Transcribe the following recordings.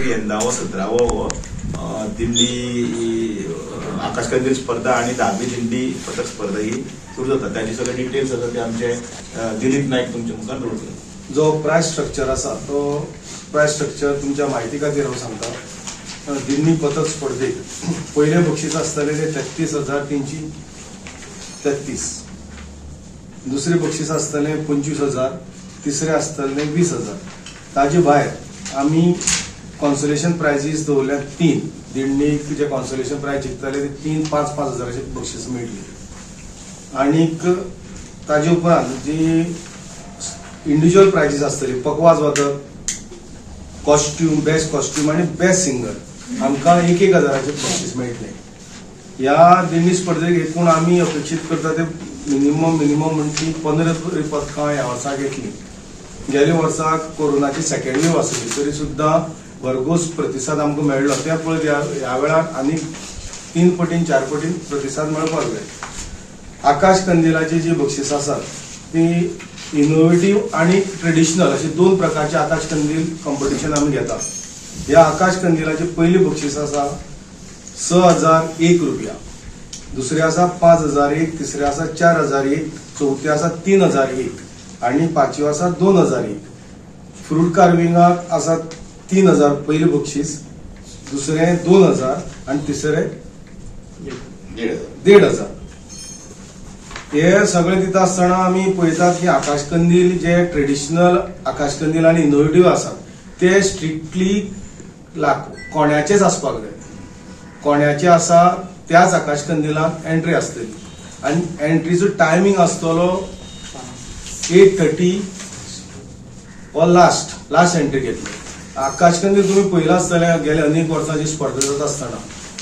यंदा हो 17वो हो दिंडी आकाशकंदील स्पर्धा आणि 10वी दिंडी पथक स्पर्धा ही सुरू जाता. त्याचे सगळे डिटेल्स आसा ते आमचे दिलीप नायक तुमच्या मुखार दवरतले. जो प्रायस स्ट्रक्चर आसा तो प्रायस स्ट्रक्चर तुमच्या म्हायती खातीर हांव सांगता. दिंडी पथक स्पर्धेक पयलें बक्षीस आसतलें तें 33,333, दुसरें बक्षीस आसतलें 25,000, तिसरें आसतलें 20,000. ताजे भायर आमी कॉन्सोलेशन प्रायजीस दवरल्यात 3. दिंडीक जे कॉन्सोलेशन प्रायज जिखतले ते 3, 5, 5 हजाराचे बक्षीस मेळटली. आनीक ताजे उपरांत जी इंडिविज्युअल प्रायजीस आसतली पकवाज वादक, कॉस्ट्यूम, बेस्ट कॉस्ट्यूम आनी बेस्ट सिंगर हांकां 1-1 हजाराचे बक्षीस मेळटलें. ह्या दिंडी स्पर्धेक एकूण आमी अपेक्षीत करता ते मिनिमम म्हणटी 15 पदकां ह्या वर्साक येतलीं. गेल्या वर्साक कोरोनाची सेकंड वेव आसली तरी सुद्दां भरघोस प्रतिसाद आमकां मेळ्ळो. त्या पळयत ह्या वेळार आनीक 3 पटीन 4 पटीन प्रतिसाद मेळपाक जाय. आकाश कंदिलाची जी बक्षिसां आसात ती इनोवेटीव आनी ट्रेडिशनल अशे 2 प्रकारचे आकाश कंदील कॉम्पिटिशन आमी घेतात. ह्या आकाश कंदिलाची पयली बक्षीस आसा 6,001 रुपया, दुसरें आसा 5,001, तिसरें आसा 4,001, चवथें आसा 3,001 आनी पांचवें आसा 2,001. फ्रूट कार्विंगाक आसा 3,000 पयलें बक्षीस, दुसरें 2,000 आनी तिसरें 1,500. हे सगळे दिता आसतना आमी पळयतात की आकाशकंदील जे ट्रेडिशनल आकाशकंदील आनी इनोवेटीव आसात ते स्ट्रिक्टली कोण्याचेच आसपाक जाय. कोण्याचे आसा त्याच आकाशकंदिलाक एंट्री आसतली आनी एंट्रीचो टायमींग आसतलो 8:30 हो लास्ट एंट्री घेतली. आकाशकंदील तुमी पळयला आसतलें गेले अनेक वर्सां जी स्पर्धा जाता आसतना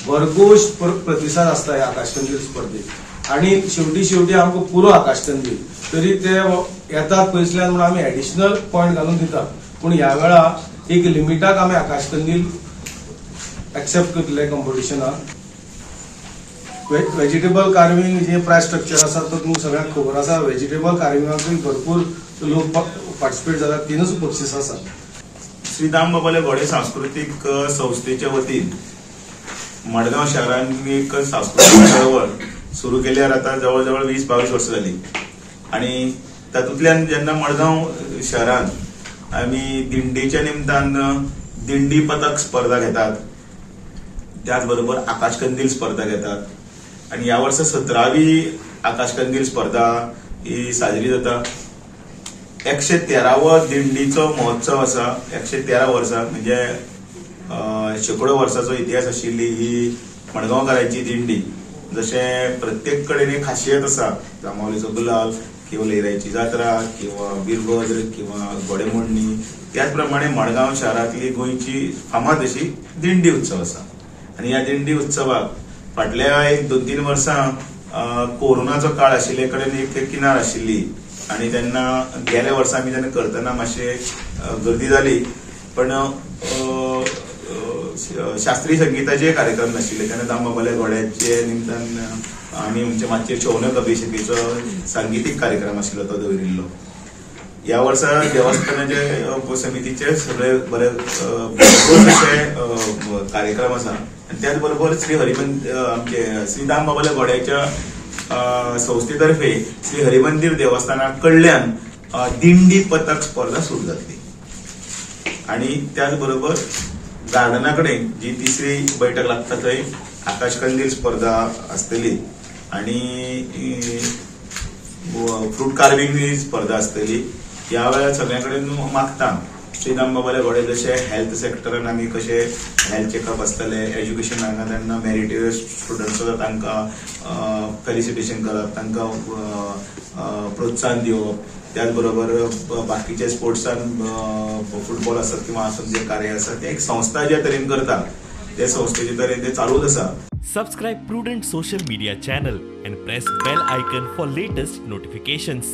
भरघोस प्रतिसाद आसता ह्या आकाशकंदील स्पर्धेक आनी शेवटी शेवटी आमकां पुरो आकाशकंदील तरी ते येतात पयसल्यान म्हणून आमी एडिशनल पॉयंट घालून दितात. पूण ह्या वेळा एक लिमिटाक आमी आकाशकंदील एक्सेप्ट करतले कॉम्पिटिशनाक. वेजिटेबल कार्विंग जे प्रायस स्ट्रक्चर आसा तो तुमकां सगळ्यांक खबर आसा. वेजिटेबल कार्विंगाकूय भरपूर लोक पार्टिसिपेट जातात, 3 बक्षीस आसा. श्री दामबाबाले घोडे सांस्कृतीक संस्थेच्या वतीन मडगांव शहरांत एक सांस्कृतीक चळवळ सुरू केल्यार आतां जवळ जवळ 20-22 वर्सां जाली आनी तातूंतल्यान जेन्ना मडगांव शहरांत आमी दिंडीच्या निमतान दिंडी पथक स्पर्धा घेतात, त्याच बरोबर आकाशकंदील स्पर्धा घेतात आनी ह्या वर्सा 17वी आकाशकंदील स्पर्धा ही साजरी जाता. 113वो दिंडीचो महोत्सव आसा. 113 वर्सां म्हणजे शेंकडो वर्साचो इतिहास आशिल्ली ही मडगांवकारांची दिंडी. जशें प्रत्येक कडेन एक खासियत आसा, जांबावलेचो गुलाल किंवा लयराईची जात्रा किंवा बिरभद्र किंवा घोडेमोडणी, त्याच प्रमाणे मडगांव शहरांतली गोंयची फामाद अशी दिंडी उत्सव आसा. आनी ह्या दिंडी उत्सवाक फाटल्या 1-2, 3 वर्सां कोरोनाचो काळ आशिल्ले कडेन एक किनार आशिल्ली आनी तेन्ना गेल्या वर्सा आमी जेन्ना करतना मातशें गर्दी जाली, पण शास्त्रीय संगीताचे कार्यक्रम नाशिल्ले तेन्ना दामबाबाल्या घोड्याचे निमतान आमी आमचे मातशे शौनक अभिषेकीचो सांगीतीक कार्यक्रम आशिल्लो तो दवरिल्लो. ह्या वर्सा देवस्थानाचे समितीचे सगळे बरे भरपूर अशे कार्यक्रम आसा आनी त्याच बरोबर श्री हरिमंदिर आमचे श्री दामबाबाल्या घोड्याच्या संस्थेतर्फे श्री हरिमंदिर देवस्थाना कडल्यान दिंडी पथक स्पर्धा सुरू जातली आनी त्याच बरोबर गार्डना कडेन जी तिसरी बैठक लागता थंय आकाशकंदील स्पर्धा आसतली आनी फ्रूट कार्विंग स्पर्धा आसतली. ह्या वेळार सगळ्या कडेन मागता श्री दामबाबाल्या घोडे जशे हेल्थ सेक्टरान आमी कशे हेल्थ चेकअप आसतले, एज्युकेशनाक तेन्ना मेरिटेरियस स्टुडंट्स आसा तांकां फेलिसिटेशन करप, तांकां प्रोत्साहन दिवप, त्याच बरोबर बाकीचे स्पोर्ट्सान फुटबॉल आसत किंवा आसत जे कार्य आसा ते एक संस्था ज्या तरेन करता ते संस्थेचे तरेन ते चालूच आसा. Subscribe Prudent social media channel and press bell icon for latest notifications.